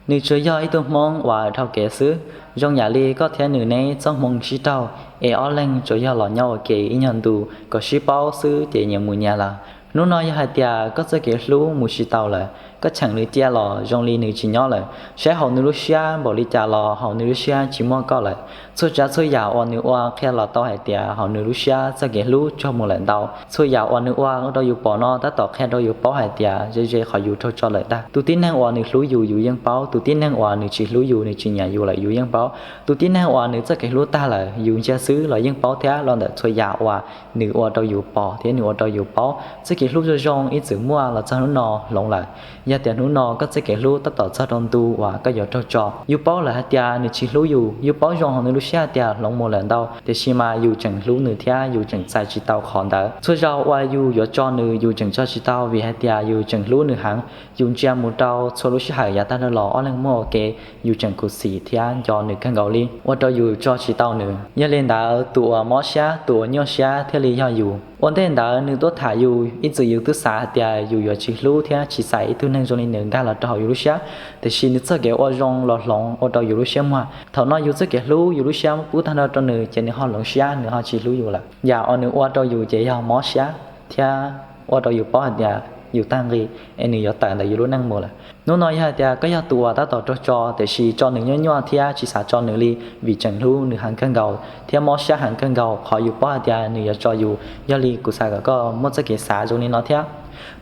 Nws tsuas yog ib tug Hmoob uas dhau kev xwb, zoo yam li koj thiab nws neb txoj hmoo sib raug, es ob leeg tsuas yog los nyob ua ke ib nyuag ntu kom sib paub xwb ces nyias mus nyias lawm. Hnub no yog hais tias koj txoj kev hlub mus tsis tau lawm, koj cheem nws cia los zoo li nws tsis nyob lawm, saib hauv nws lub siab npaum li cas los hauv nws lub siab tsis muaj koj lawm. Txhua tsav txhua yam uas nws ua qhia los tau hais tias hauv nws lub siab txoj kev hlub tsuag mus lawm ntau. Txhua yam uas nws ua rau yus pom no tab tom qhia rau yus paub hais tias ze ze qhov yus raug tso lawm ntag. Tus tib neeg uas nws hlub yus, yus yeej paub. Tus tib neeg uas nws tsis hlub yus, nws tsis nyiam yus lawm, yus yeej paub. Tus tib neeg uas nws txoj kev hlub tag lawm, yus ntsia xwb los yeej paub thiab. Los ntawm txhua yam uas nws ua rau yus pom thiab nws ua rau yus paub, txoj kev hlub zoo zoo ib txwm muaj los txog hnub no hloov lawm. Yog tias hnub no koj txoj kev hlub tab tom txog rau ntu uas koj yuav raug tso, yus paub lawm hais tias nws tsis hlub yus, yus paub zoo hauv nws lub siab hais tias hloov mus lawm ntau, tiam sis mas yus tseem hlub nws thiab yus tseem txais tsis tau qhov ntawd. Txhua zaus uas yus yuav tso nws, yus tseem tso tsis tau vim hais tias yus tseem hlub nws heev. Yus ntsia mus rau txhua lub sij hawm yav tag los ob leeg muaj ua ke, yus tseem khuv xim thiab nco nws kawg nkaus li, ua rau yus tso tsis tau nws. Yog li ntawd tus uas mob siab, tus uas nyuaj siab thiaj li yog yus. Ua ntej ntawd nws tuaj tham yus, ib txwm yus twb xav hais tias yus yuav tsis hlub thiab tsis txais ib tug neeg zoo li nws nkag los rau hauv yus lub siab, tiam sis nws txoj kev ua zoo los hloov ua rau yus lub siab muag. Thaum no yus txoj kev hlub yus lub siab muab pub tag nrho rau nws ces nws ho hloov siab, nws ho tsis hlub yus lawm. Yam uas nws ua rau yus ces yog mob siab thiab ua rau yus paub hais tias yus tag nqi es nws yuav tawm ntawm yus lub neej mus lawm. Hnub no yog hais tias koj yog tus uas tab tom raug tso, tiam sis tso nws nyuaj nyuaj thiab tsis xav tso nws li, vim tseem hlub nws heev kawg nkaus thiab mob siab heev kawg nkaus qhov yus paub hais tias nws yuav tso yus. Yog li kuv xav kom koj muaj txoj kev xav zoo li no thiab.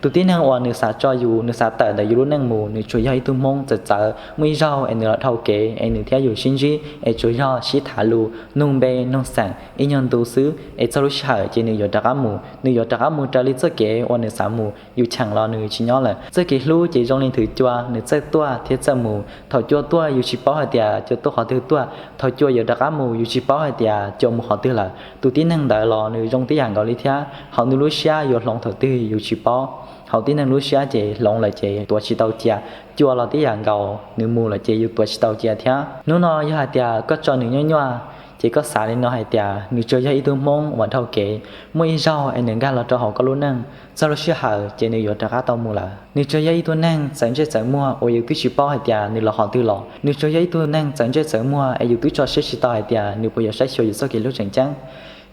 Tus tib neeg uas nws xav tso yus, nws xav tawm ntawm yus lub neej mus, nws tsuas yog ib tug Hmoob txawv txawv, muaj ib zaug es nws los dhau kev es nws thiab yus sib ntsib es tsuas yog sib tham lus, nug npe nug xeem ib nyuag ntu xwb es txog lub sij hawm ces nws yuav rov qab mus. Nws yuav rov qab mus raws li txoj kev uas nws xav mus, yus cheem los nws tsis nyob lawm. Txoj kev hlub ces zoo li nthwv cua, nws txawj tuaj thiab txawj mus. Thaum cua tuaj yus tsis paub hais tias cua tuaj qhov twg tuaj, thaum cua yuav rov qab mus yus tsis paub hais tias cua mus qhov twg lawm. Tus tib neeg ntawd los nws zoo tib yam nkaus li thiab, hauv nws lub siab yuav hloov thaum twg yus tsis paub. Hauv tib neeg lub siab ces hloov lawm ces tuav tsis tau cia. Cua los tib yam nkaus, nws mus lawm ces yus tuav tsis tau cia thiab. Hnub no yog hais tias koj tso nws nyuaj nyuaj, ces koj xav li no hais tias nws tsuas yog ib tug Hmoob uas dhau kev, muaj ib zaug es nws nkag los rau hauv koj lub neej, txog lub sij hawm ces nws yuav rov qab tau mus lawm. Nws tsuas yog ib tug neeg txawv ntsej txawv muag uas yus twb tsis paub hais tias nws los qhov twg los. Nws tsuas yog ib tug neeg txawv ntsej txawv muag es yus twb tso siab tsis tau hais tias nws puas yuav saib xyuas yus txoj kev hlub tseem ceeb.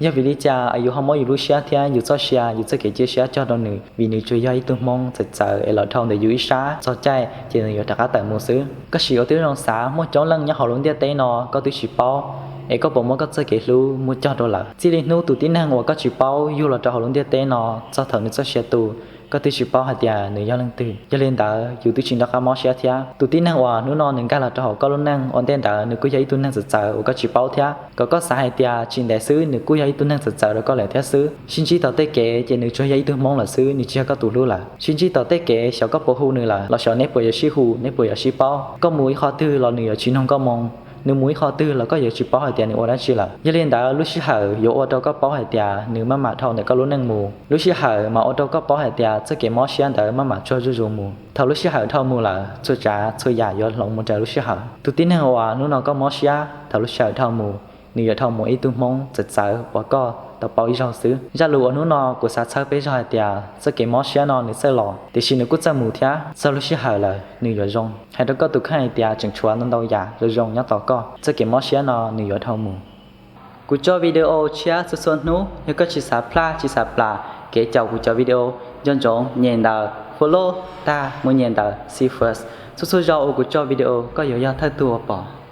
Yog vim li cas es yus ho muab yus lub siab thiab yus txoj sia, yus txoj kev cia siab cog rau nws? Vim nws tsuas yog ib tug Hmoob txawv txawv es los dhau ntawm yus ib sab, txog caij ces nws yuav rov qab tawm mus xwb. Koj sim ua tib zoo xav, muaj coob leej nyob hauv lub ntiaj teb no koj twb tsis paub, es koj puas muab koj txoj kev hlub muab cog rau lawm? Txij li hnub tus tib neeg uas koj tsis paub yug los rau hauv lub ntiaj teb no, txog thaum nws txoj sia tu, koj twb tsis paub hais tias nws yog leej twg. Yog li ntawd yus twb tsis nrov qab mob siab thiab. Tus tib neeg uas hnub no nws nkag los rau hauv koj lub neej, ua ntej ntawd nws kuj yog ib tug neeg txawv txawv uas koj tsis paub thiab. Kom koj xav hais tias tsis ntev xwb nws kuj yog ib tug neeg txawv txawv rau koj lawm thiab xwb. Sib ntsib tom tej kev ces nws tsuas yog ib tug Hmoob lawm xwb, nws tsis yog koj tus hlub lawm. Sib ntsib tom tej kev xyov koj puas hu nws lawm los xyov neb puas yuav sib hu, neb puas yuav sib paub. Koj mus ib qho twg los nws yuav tsis noog koj moo, nws mus ib qho twg los koj yuav tsis paub hais tias nws ua dab tsi lawm. Yog li ntawd lub sij hawm yuav ua rau koj paub hais tias nws maj mam dhau ntawm koj lub neej mus. Lub sij hawm mas ua rau koj paub hais tias txoj kev mob siab ntawd maj mam tsuag zuj zus mus. Thaum lub sij hawm dhau mus lawm, txhua tsav txhua yam yuav hloov mus raws lub sij hawm. Tus tib neeg uas hnub no koj mob siab, thaum lub sij hawm dhau mus, nws yuav dhau mus ib tug Hmoob txawv txawv uas koj tau paub ib zaug xwb. Zaj lus uas hnub no kuv xav txhawb peb zaug hais tias txoj kev mob siab no nws txawj los, tiam sis nws kuj txawj mus thiab. Txog lub sij hawm lawm nws yuav zoo. Hais rau koj tus kheej hais tias tseem tshuav ntau ntau yam zoo zoo nyob tos koj. Txoj kev mob siab no nws yuav dhau mus. Kuv tso video tshiab txhua txhua hnub, yog koj tsis xav plaj tsis xav plam kev caum kuv cov video, nco ntsoov nyem ntawm follow tag mus nyem ntawm see first. Txhua txhua zaus uas kuv tso video koj yuav yog thawj tug uas pom.